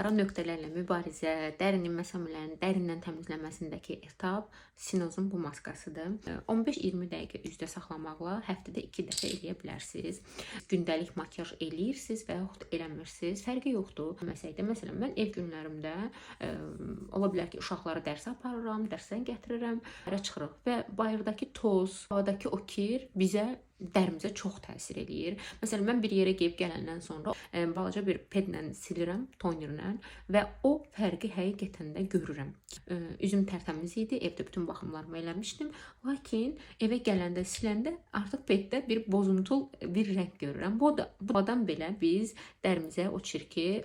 Qara nöqtələrlə mübarizə, dərinin məsamələrinin dərindən təmizlənməsindəki etap Sinozun bu maskasıdır. 15-20 dəqiqə üzdə saxlamaqla həftədə 2 dəfə eləyə bilərsiniz. Gündəlik makiyaj eləyirsiz və yaxud eləmirsiniz, fərqi yoxdur. Məsələn, mən ev günlərimdə ola bilər ki, uşaqları dərsə aparıram, dərsdən gətirirəm, bayıra çıxırıq və bayırdakı toz, havadakı o kir bizə, dərimizə çox təsir eləyir. Məsələn, mən bir yerə gedib gələndən sonra balaca bir pedlə silirəm, tonerlə və o fərqi həqiqətən də görürəm. Üzüm tərtəmiz idi, evdə bütün baxımlarımı eləmişdim. Lakin evə gələndə, siləndə artıq peddə bir bozuntul bir rəng görürəm. Bu da bu adam belə biz dərimizə o çirki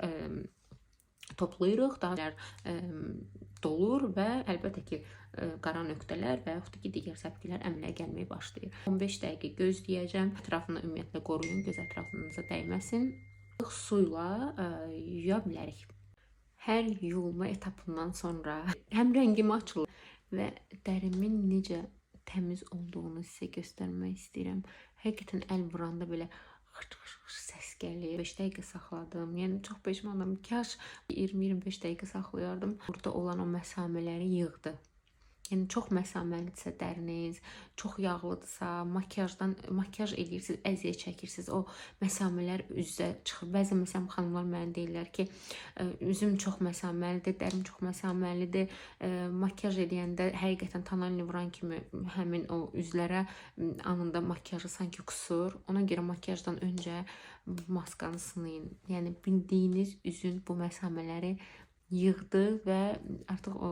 toplayırıq, daha dolur və əlbəttə ki, qara nöqtələr və yaxud da ki, digər səpkilər əmələ gəlməyə başlayır. 15 dəqiqə gözləyəcəm. Ətrafını ümumiyyətlə qoruyun, göz ətrafınıza dəyməsin. Suyla yuya bilərik. Hər yuyulma etapından sonra həm rəngim açılır və dərimin necə təmiz olduğunu sizə göstərmək istəyirəm. Həqiqətən əl vuranda belə xış xış xış səs gəlir. 5 dəqiqə saxladım. Yəni çox peşmanam. Kaş 20-25 dəqiqə saxlayardım. Burada olan o məsamələri yığdı. Yəni çox məsaməlidirsə dəriniz, çox yağlıdırsa, makiyajdan makiyaj eləyirsiniz, əziyyət çəkirsiniz, o məsamələr üzə çıxır. Bəzən məsələn xanımlar mənə deyirlər ki, üzüm çox məsaməlidir, dərim çox məsaməlidir. Makiyaj eləyəndə həqiqətən tonalni vuran kimi həmin o üzlərə anında makiyajı sanki qusur. Ona görə makiyajdan öncə maskanı sınayın. Yəni bildiyiniz üzün bu məsamələri yığdı və artıq o,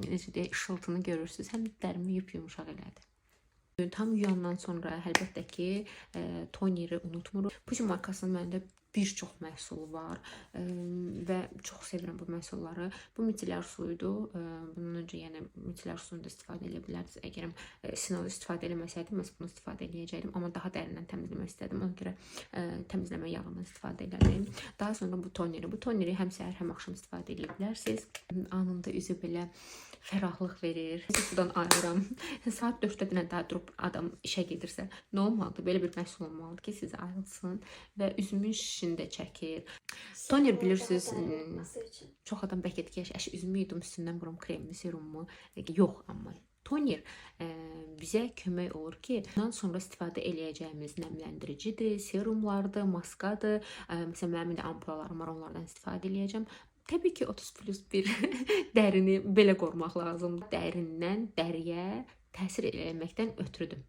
necə deyək, işıltını görürsüz. Həm dərimi yup-yumşaq elədi. Tam yuyandan sonra əlbəttə ki, toneri unutmuruq. Puji markasının məndə bir çox məhsulu var və çox sevirəm bu məhsulları. Bu mitsellər suyudur. Bundan öncə yəni mitsellər suyunu da istifadə edə bilərdiniz. Əgər Sinozu istifadə eləməsəydim, məhz bunu istifadə eləyəcəkdim. Amma daha dərindən təmizləmək istədim. Ona görə təmizləmə yağından istifadə elədim. Daha sonra bu toneri. Bu toneri həm səhər, həm axşam istifadə edə bilərsiniz. Anında üzə belə fərahlıq verir. Sudan ayırıram. Saat 4-də dənə daha durub adam işə gedirsə, nə olmalıdır? Belə bir məhsul olmalıdır ki, sizi ayıltsın və üzümün şişini də çəkir. Toner bilirsiniz, çox adam bəlkə deyir ki, əş üzümü yudum, üstündən vurum kremimi, serumumu. Yox, amma toner bizə kömək olur ki, bundan sonra istifadə eləyəcəyimiz nəmləndiricidir, serumlardır, maskadır. Məsələn, mənim indi ampulalarım var, onlardan istifadə eləyəcəm. Təbii ki, 30 plus bir dərini belə qorumaq lazımdır. Dərindən dəriyə təsir eləməkdən ötrüdür.